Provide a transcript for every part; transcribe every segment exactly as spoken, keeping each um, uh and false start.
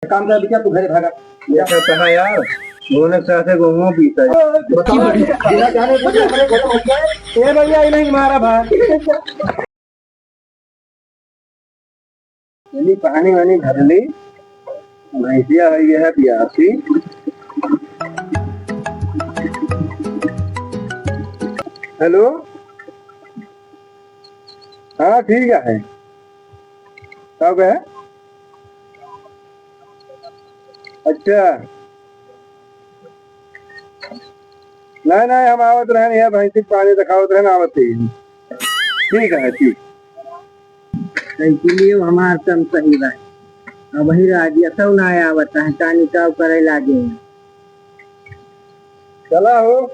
काम कर, बिटिया, तू घरे भागा। देखा कहा यार, गोनक साथे गोहुओ पीता है। बताओ, बिना जाने तो हमारे घर में घुस गए। ए भैया, ये नहीं मारा भाई। चली पानी वानी भर ली, भैंसिया हो गया है प्यासी। हेलो, हाँ ठीक है, कब है? अच्छा, नहीं नहीं, हम आवत रहन, यह भैंसी के पानी देखावत रहन, आवत ही। ठीक है, ठीक। साइकिलियो हमार सब सही बा। अब वही राजेशो ना आवत है, का निकाव करे लागे। चला हो।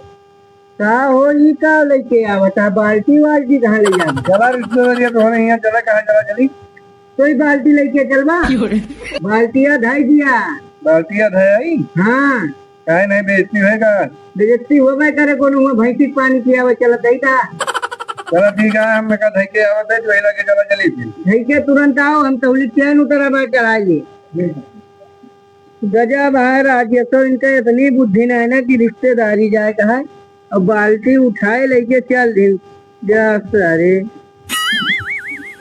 का हो, ई का लेके आवत है? बाल्टी वाल्टी कहाँ ले जाबे? चला रिश्तेदारिया तो होने ही है, चला कहाँ चला चली? कोई बाल्टी लेके चलबा? बाल्टिया धई दिया। बाल्टिया धई आई? हाँ। काहे नहीं बेइज्जती होएगा? बेइज्जती होबे करे, कोनो हुआ भैंसी के पानी पियावे चलत है का? चला ठीक है, हम का धई के आवत है, जो हिला के चला चली फिर। धई के तुरंत आओ, हम तौली चैन उतरा बा चढ़ाई। गजब है राजेशो, इनका इतनी बुद्धि नहीं है ना कि रिश्तेदारी जाए का है और बाल्टी उठाए लेके चल दिन। जा सारे,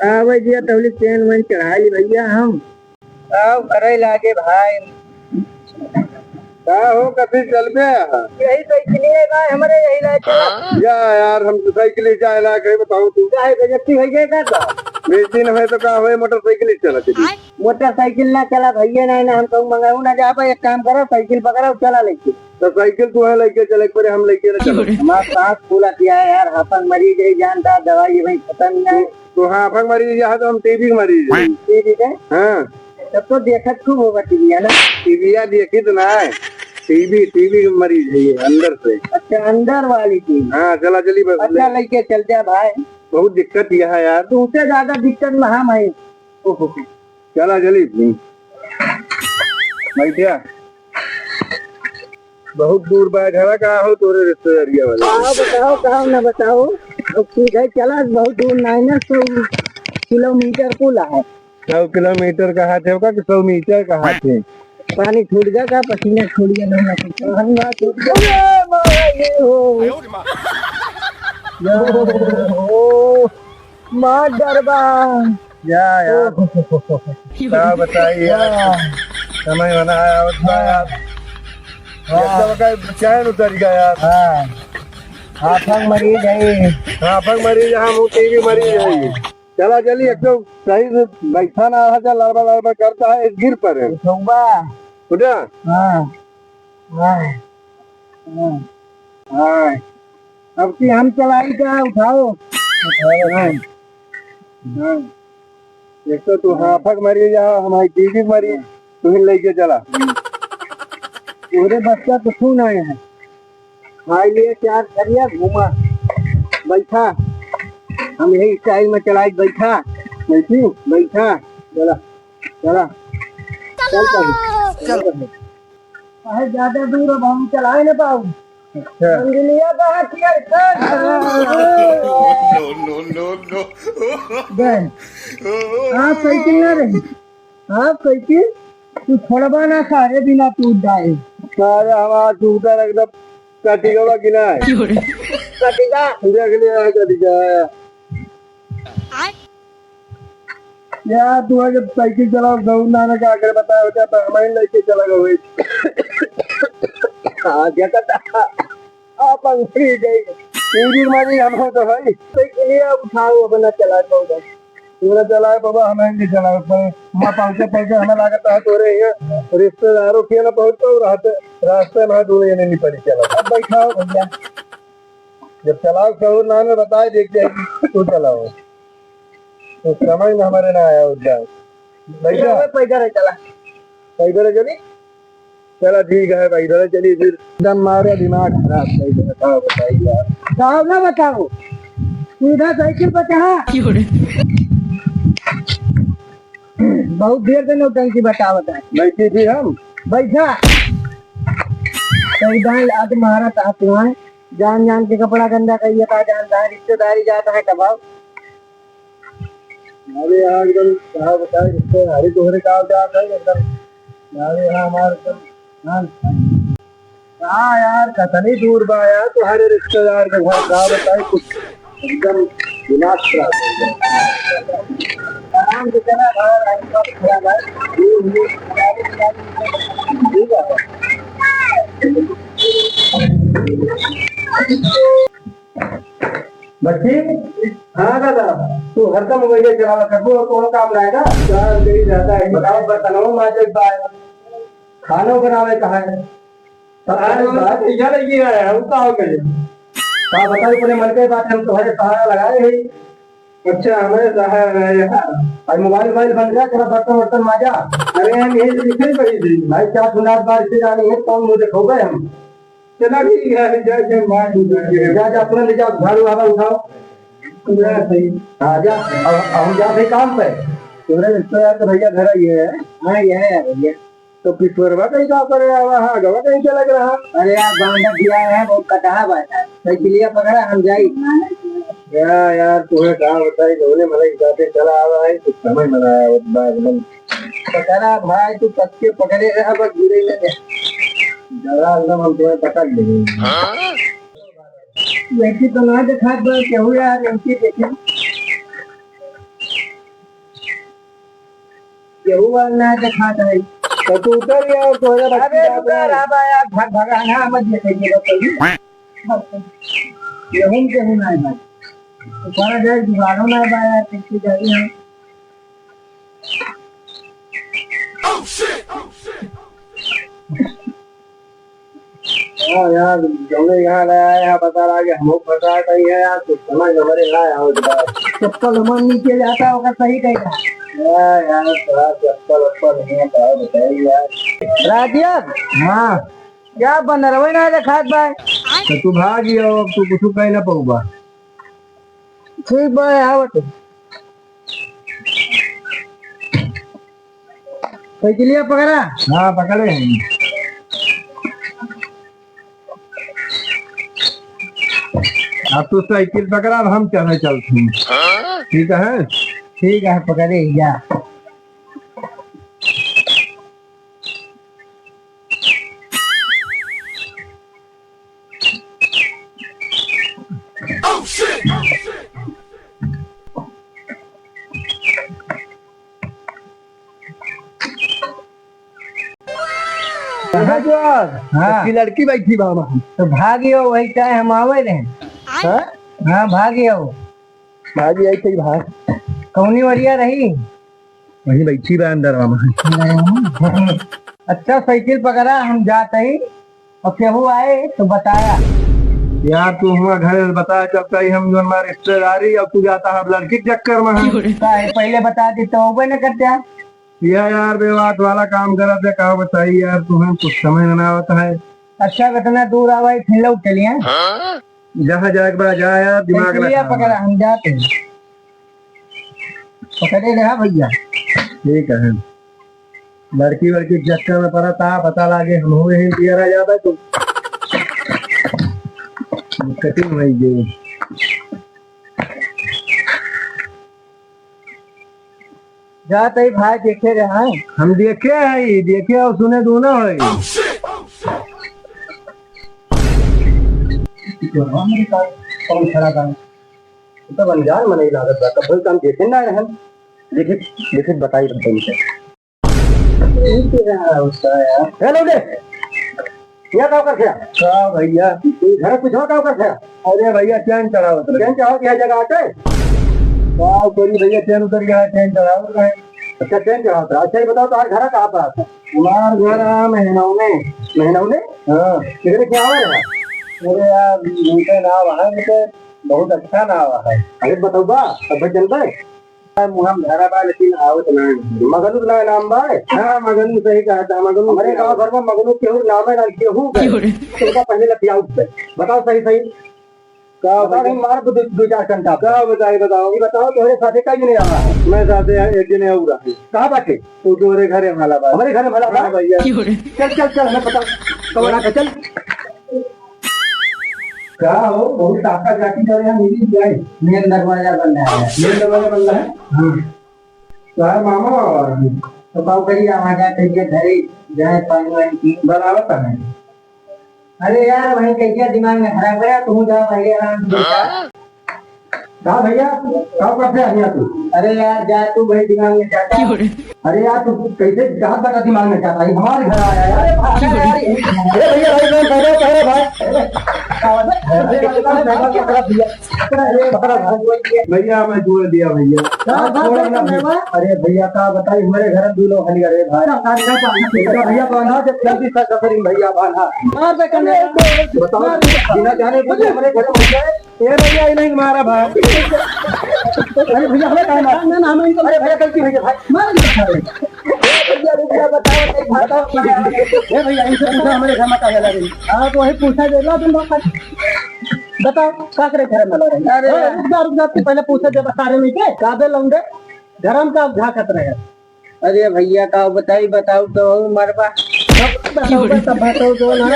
आवे जिया तौली चैन वैन चढ़ा ली भैया हम। आओ करे लागे भाई। का हो, कभी चल पे? यही साइकिल है भाई, हमारे यही लायक है। जा यार, हम तो साइकिल ही जाए लायक है, बताओ तू। काहे बेइज्जती हो जाएगा का? बेइज्जती न होए तो का होए, मोटरसाइकिल ही चला चली। मोटरसाइकिल ना चला भैया, नहीं ना, हम कहूँ मंगाऊ ना जा पाए। एक काम करो, साइकिल पकड़ो, चला लेके। तो साइकिल तू है लेके चले, एक बार हम लेके ना चलो। हमारा सांस फूला किया है यार, हाफंग मरीज है, जानता दवाई भाई खत्म ही है। तू, तू हाफंग मरीज है तो हम टीबी के मरीज है। टीबी के? हाँ। तब तो देखत खूब होगा टीबी, है ना? टीबिया देखी तो ना है, टीबी, टीबी के मरीज है ये अंदर से। अच्छा, अंदर वाली टीबी। हाँ, चला चली बस। अच्छा, लेके चल जा भाई। बहुत दिक्कत यह है यार। तू उससे ज्यादा दिक्कत में हम है। ओहो। चला चली। बैठिया। बहुत दूर बा, घरा कहाँ हो तोरे रिश्तेदारिया वाले? बताओ, बताओ, कहाँ ना बताओ। अब सीधे चला, बहुत दूर नहीं ना, सौ किलोमीटर कुल है। सौ किलोमीटर कहा थे, ओका कि सौ मीटर कहा थे? पानी छूट गया का? पसीना छूट गया, नहीं ना कुछ। पसीना छूट गया। अरे माँ, ये हो। मार डरबा। या यार, ओहो। का बताई यार, हाँ। समय होना है, आवत बा यार। हाँ। ये सब का चैन उतर गया यार। हाँ। हाफंग मरीज है। हाफंग मरीज है, हम टीबी मरीज है। चला चली, एक तो सही से बैठा ना रहा, चल लड़बड़ लड़बड़ करता है, गिर पड़े। उठौबा। उठा। हाँ। हाँ। हाँ। हाँ। अब की हम चलाई का उठाओ। हाँ। हाँ। एक तो तू हाफक मरी जा, हमारी टीबी मरी, तू ही लेके चला। पूरे बच्चा कुछ नहीं है। खाई लिए चार थरिया, घूमा, बैठा, हम यही स्टाइल में चलाई, बैठा, बैठी, बैठा, चला, चला, चल, चल, चल। काहे ज्यादा दूर अब हम चलाए ना पाऊ। अच्छा। मंगलिया कहाँ किया? No, no, no, no। बे, आप साइकिल ना रही। आप साइकिल तू छोड़बा ना, सारे बिना टूट जाए। सारे हमारा टूटा एकदम कटिगवा गिना है। क्यों रे? कटिगा। देख लिया है कटिगा। यार, तू जब साइकिल चलाओ, गऊ नाना का अगर बताया होता, तो हमारे लेके चला गए। हाँ, क्या कहता? आप अंगड़ी गई। तेरी मारी हम हो तो भाई। साइकिलिया उठाओ, अब ना चला पाओ बस। तू ना चलाए बाबा, हमें नहीं चलाए, पर वहाँ पहुँचे, पहुँचे हमें लागत है, तोरे ये रिश्तेदारों के ना पहुँच पाओ, रास्ते, रास्ते में दोनों ये नहीं पड़ी चला। अब बैठाओ भैया। जब चलाओ, सहूर नाम में बताए, देख जाएगी, तू चलाओ। तो समझ में हमारे ना आया उस जाए। पैदल, पैदल है, चला। पैदल है, चली? चला, ठीक है, पैदल है, चली फिर। एकदम मारे दिमाग खराब कर दिया, बताओ, बताइए यार। बताओ ना, बताओ। सीधा साइकिल पर चढ़ा। क्यों रे? बहुत देर से नौटंकी बतावत है। बैठी थी हम। बैठा। पैदल आज मारा था तुम्हारे। जान जान के कपड़ा गंदा करिए था, जान जान रिश्तेदारी जाता है दबाव। अरे यार, एकदम क्या बताए, रिश्तेदारी तोहरे का जाता है, एकदम अरे यार, हमार तो, हाँ, हाँ यार, कतनी दूर बा यार, तोहरे रिश्तेदार के घर, का बताई, कुछ एकदम दिमाग खराब हो गया। आराम से चला, और आराम से चला भाई। ठीक है। बच्ची, हाँ दादा, तू हरदम वही चलावा करबो और कोनो काम ना आएगा? यार, मेरी ज्यादा है। बताओ, बर्तनों माजे का है, खानो बनावे का है। तब आज करें बात। भैया लगी है, हम का हो गए? का बताई, अपने मन के बात हम तुम्हारे सहारा लगाए हैं। अच्छा, हमारे सहारा है यार। आज मोबाइल वोबाइल बंद कर, थोड़ा बर्तन वर्तन माजा। अरे यार, यही तो दिखाई पड़ी थी। भाई, क्या सुनार बार से जानी है, कौन मुंह देखोगे हम? चला ठीक है, जा, जा, मार दूंगा। जा, जा, तुरंत जा, झाड़ू वाला उठाओ। जा, सही। हाँ, जा, अब, अब हम जा भाई काम पे। तुम्हारे रिश्तेदार तो भैया घर आई है। हाँ, यह है भैया। तो पिछोरवा कहीं का करे आवा, हाँ, गवा कहीं के लग रहा। अरे यार, बांधा किया है, बहुत कटहा बात है। साइकिलिया पकड़ा, हम जाई। या यार, तुम्हें का बताई, जौने मलाई जाते चला आवा है, कुछ समझ में ना आया, वो बात एकदम। पकड़ा भाई, तू कस के पकड़े रहा, बस गिरे ना दे। जरा एकदम हम तुम्हें पकड़ लेंगे। वैसे तो ना दिखात बा, केहू यार, इनकी देखे। केहू वाला ना देखात है। तो तू उतर गया और तोहरे बच्ची अबे का रुका, तो रहा बा यार, भग, भगाना मत देखे, ये बताइए। केहू, केहू ना है भाई। ऊपर जाए, जुगाड़ो ना है बा यार, कैसे जाए हम? हाँ यार, जौने यहाँ लाया है, यहाँ बता रहा कि हम लोग फंसा कहीं है यार, कुछ समझ हमारे ना आया हो इस बार। चप्पल हमारे नीचे जाता होगा, सही कहेगा। हाँ यार, थोड़ा चप्पल वप्पल नहीं है, क्या बताइए यार। राजिया। हाँ। क्या बंदरवे ना देखात बा? तो तू भाग गया हो, अब तू कुछ कह ना पाऊबा। ठीक बा, आवत। साइकिलिया पकड़ा। हाँ, पकड़े हैं। अब तू साइकिल पकड़ा, अब हम चले चलते हैं। ठीक है? ठीक है, पकड़े, जा। कहाँ जो? हाँ। उसकी लड़की बैठी बा वहाँ। तो भागियो, वही टाइम हम आवे रहे। हाँ? हाँ, भागियो। भागी आई थी बाहर। कौनी ओरिया रही? वहीं बैठी बा अंदर में। अच्छा, साइकिल पकड़ा, हम जात ही, और केहू आए तो बताया। यार, तू हुआ घर बताया, चलता ही हम जो हमारे रिश्तेदारी, अब तू जाता है अब लड़की के चक्कर में है। का है, पहले बता दी तो होबे न करते हैं। या यार, बेवात वाला काम करत है, का बताई यार, तुम्हें कुछ समझ में ना आवत है। अच्छा, इतना दूर आवा है, फिर लौट चलिए। जहाँ जाए के बा, जा यार, दिमाग ना साइकिलिया खराब पकड़ा, कर। हम जाते हैं। पकड़े रहा भैया। ठीक है, लड़की वड़की के चक्कर में पड़ा था, पता लागे हम हुए हैं, पियर आ जाता है तो कटिंग हो गई। जात ही भाई देखे रहे हैं। हम देखे हैं, देखे और सुने दोनों है। कौन खड़ा था? तो अनजान मनई लागत बा, कब हम देखे ना रहन। देखे, देखे बताई रहन से। यही के रहा होता है यार। हेलो ले। क्या काम करते हैं? का भैया? तू घर कुछ और काम करते हैं? अरे भैया, चैन चढ़ावत रहे। चैन चढ़ावत यह जगह आते? का करी भैया, चैन उतर गया, चैन चढ़ावत रहे। अच्छा, चैन चढ़ावत रहे। अच्छा, ये बताओ, तुम्हारा घर कहाँ पर आता है? हमार घर है महीनों में। महीनों में? हाँ। कितने क्या हो रहा है? अरे यार, उनके नाम है, उनके बहुत अच्छा नाम है। अरे बताओ बा, तब जनता है। मुहम धरा बा, लेकिन आवत ना है। मगनू के नाम बा? हाँ, मगनू सही कहा था, मगनू हमारे के गाँव नाम। भर में मगनू केहू नाम है ना, केहू के। क्यों रे? तुमका पहले लतियाऊ पे। बताओ सही सही। का बताओ, बताई? नहीं मार दो, दो चार घंटा। का बताई, बताओ। ये बताओ, तुम्हारे साथे का ही नहीं आ रहा है? मैं साथे एक दिन और रहा है। कहाँ बाटे? वो तुम्हारे घर में वाला बात। हमारे घर में वाला हाँ बात? भैया। क्यों रे? चल, चल, चल, हमें पता। कब रहा था? चल। का हो, बहुत टाका जाती करे हैं, मेरी जाए। मेन दरवाजा बंद है। मेन दरवाजा बंद है? हाँ। यार मामा, तो का करी, हम आ जाए कहिए घरे, जाए पानी वानी पी। बराबर तो है। अरे यार, वही कहिए दिमाग में खराब है, तू जा पहले आराम से। हाँ? का भैया, का करते हैं यहाँ तू? अरे यार, जा तू भाई, दिमाग में जाता है। अरे यार, तू कैसे जात बता दिमाग में जाता है? हमारे घर आया यार, अरे भाग यार। अरे भैया, भाई, कौन पकड़ा, पकड़ा भाई? अरे, पकड़ा भैया। भैया, मैं जोड़ दिया भैया। का बात है, छोड़ो ना भैया। अरे भैया, का बताई, हमारे घर में दूनो हनी, अरे भाई। का, का, का, का? भैया, बांधा, जब जल्दी से सफरी भैया, बांधा। मार दे, कन्या। बताओ, मार दे। बिना जाने के हमारे घर में घुस गए। ए भैया, ये नहीं मारा भाई। अरे भैया, हमें काहे मारा? ना, ना, हमें इनको अरे भैया, गलती हो गई भाई। मार दे, सारे। ए भैया, रुक जा, बताओ, नहीं, बताओ। ए भैया, इनसे पूछा, हमारे घर में काहे लगे? हाँ, तो वही पूछा दे रहा तुम लोग। बताओ, का करे घर में लगे? अरे अरे, रुक जा, रुक जा, तू पहले पूछा दे, बता रहे नहीं के? का दे लौंडे? घर में का झांकत रहे? अरे भैया, का बताई, बताऊ तो हूँ, मरबा। बताऊ, बताऊ, बताऊ तो ना।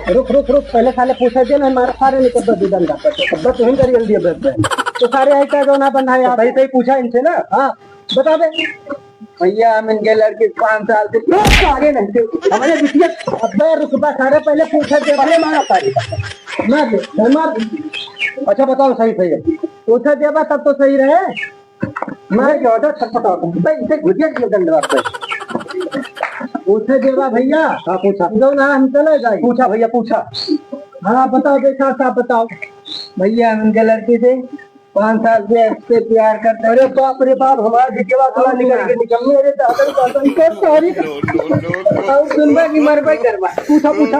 रुक, रुक, रुक, पहले साले पूछे दे ना, मार सारे नहीं कर दो, दंगा कर दो। अब तो तुम करिए, जल्दी, अब तो सारे है क्या जो ना बंधा है तो आप? सही, सही पूछा इनसे ना। हाँ, बता दे। भैया, हम इनके लड़के पाँच साल से, सारे नहीं थे। हमारे बिटिया। अबे रुक बा, सारे पहले पूछे दे, पहले मारा सारे। मार दे, मार दे। अच्छा, बताओ, सही, सही है। पूछे दे बा, तब तो सही रहे। मैं जो है छटपटाता हूँ। भाई, इसे घुटिया दियो डंडवा पे। पूछे देवा भैया। हाँ, पूछा। जो ना हम चले जाए। पूछा भैया, पूछा। हाँ, बताओ, देखा साहब, बताओ। भैया, हम उनके लड़की से पाँच साल से, से प्यार करते हैं। अरे बाप रे बाप, हमारे बिटिया तो हाँ, निकल के निकलनी। अरे दादा रे दादा, इनका सारी और सुनबा की मरबा ही करबा। पूछा, पूछा।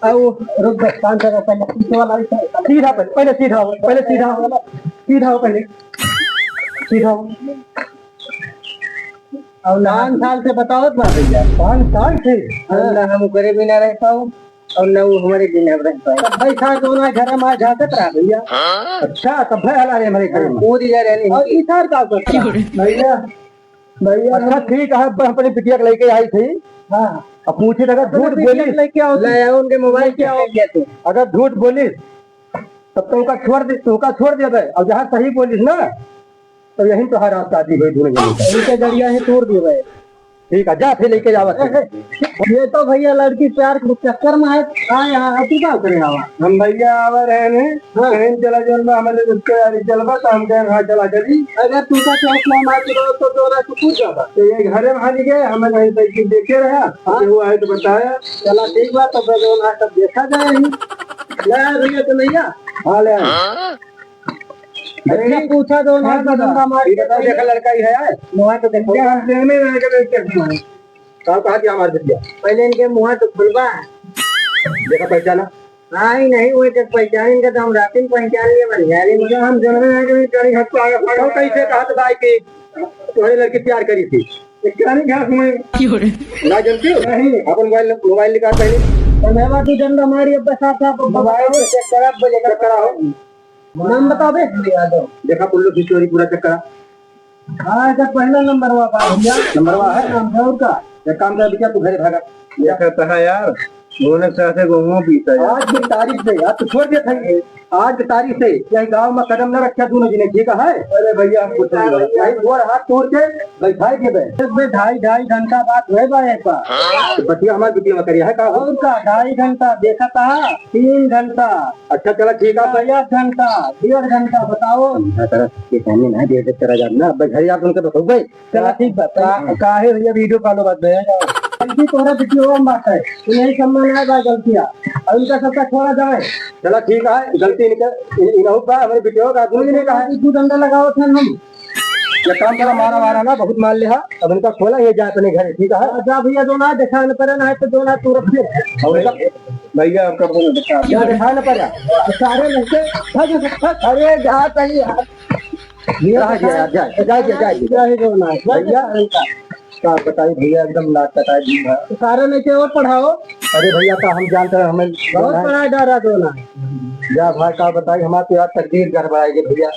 आओ, रुक बस, पाँच साल पहले पीछे वाला भी था। सीधा पहले, पहले सीधा हो, पहले सीधा हो, सीधा हो पहले। सीधा हो। और ना पाँच साल से बतावत बा भैया। पाँच साल से? और ना हम ओकरे बिना रह पाऊ, और ना वो हमारे बिना रह पाए। तब भाई साहब, जो ना घर में झांकत रहा भैया। अच्छा, तब भाई हला रहे हमारे घर में। कूद जा रहे नहीं। और ई सार का करता? भैया, भैया, अच्छा, हम ठीक है, हम अपनी बिटिया के लेके आई थी। हाँ। अब पूछी तो अगर अपने झूठ बिटिया बोली, के लेके आओ, ले आओ उनके मोबाइल लेके आओ। अगर झूठ बोली, तब तो उनका छोड़ दे, उनका छोड़ दे दे। और जहाँ सही बोलिस ना, तो यही तो हर रात शादी हुई दोनों जने का। इनके जरिया ही तोड़ दिए भाई। ठीक है, जा फिर लेके जावा। ये तो भैया लड़की प्यार के चक्कर में है। हाँ, यहाँ है, तू क्या करे आवा? हम भैया आवा रहे ने, हाँ। कहीं चला जाओ ना, हमारे रिश्तेदारी चलबा, तो हम कहें, हाँ, चला चली। अगर तू का क्या इस्लाम आज रोज तो दो रात पूछ जाता। तो ये घरे में हानि गए, हमें कहीं साइकिल देखे रहा, हाँ। तो वो आए तो बताया। चला ठीक बा, तो फिर जो ना सब देखा जाए ही। ले आए भैया, तो भैया। हाँ, ले आए। हाँ? अरे, पूछा दो ना, हाँ, तो दादा। डंडा मार ये के बताओ, देखा लड़का ही है यार। मुँह तो देखो। क्या हम लेने में आके देख के सुनाए? कहाँ, कहाँ गया हमारा बिटिया? पहले इनके मुँह तो खुलवा। देखा, पहचाना? हाँ, ही नहीं, वो जब पहचान इनका तो हम रात में पहचान लिए, बन गया रे। मुझे हम जंगल में आके भी गाड़ी घाट पे आगे भागा। तो कैसे कहा था भाई कि तुम्हारी लड़की प्यार करी थी? एक गाड़ी घाट में। ना जानती हो? नहीं। अपन मोबाइल, मोबाइल निकाल पहले। तो मैं बात ही डंडा मारी, अब बस आप, आप मोबाइल से चेक करा, अब चेक करा हो। नाम बताओ बे। देखा, कुल्लू की स्टोरी पूरा चेक करा। हाँ, जब पहला नंबर हुआ बा भैया। नंबर हुआ है? नाम है और का? एक काम कर, बिटिया, तू घरे भागा। क्या कहता है यार, बोले से ऐसे गेहूं पीता है। आज की तारीख से, आज तो छोड़ दिया था, आज की तारीख से यही गांव में कदम न रखा दोनों जने, ठीक है? अरे भैया, हम कुछ नहीं बोला। भाई, गोड़ हाथ तोड़ के बैठा ही देबे। एक बे ढाई, ढाई घंटा बात हुए बा एक बार। तो बतिया हमारे बिटिया में करिया है का? और का, ढाई घंटा देखा था, तीन घंटा। अच्छा, चला, ठीक है। एक घंटा, डेढ़ घंटा, बताओ। समझा तरह के कहने ना, डेढ़ डेढ़ तरह जान ना, अब घर यार उनके बताओ भाई। चला, ठीक बात है। का-, काहे भैया वीडियो कॉल बात भैया? गलती तोहरा वीडियो में बात है, तू नहीं समझ में आए बा गलतियाँ, और उनका सबका छोड़ा जाए। चला, ठीक है, गलती इनके, इन-, इनहू का, हमारे वीडियो का, दूर नहीं कहा है। दू डंडा लगाओ थे हम। ये काम करा, मारा वारा ना, बहुत मार लिया, अब इनका खोला, ये जाए अपने घरे, ठीक है? जा भैया, जो ना देखा न पड़े ना, तो जो ना तू रख दे। और इनका भैया, आपका फोन देखा। क्या देखा न पड़ा? तो सारे लड़के, भाग, भाग। अरे, जा सही यार। ये रह गया, जा, जा, जा, जा। क्या है जो ना है? भैया, का बताई भैया, एकदम लात कटाई दी है। तो सारे लेके और पढ़ाओ। अरे भैया, का हम जानते हैं, हमें बहुत बड़ा डरा दो ना। जा भाई, का बताई, हमारे तो यार तकदीर गड़बड़ाई गई भैया।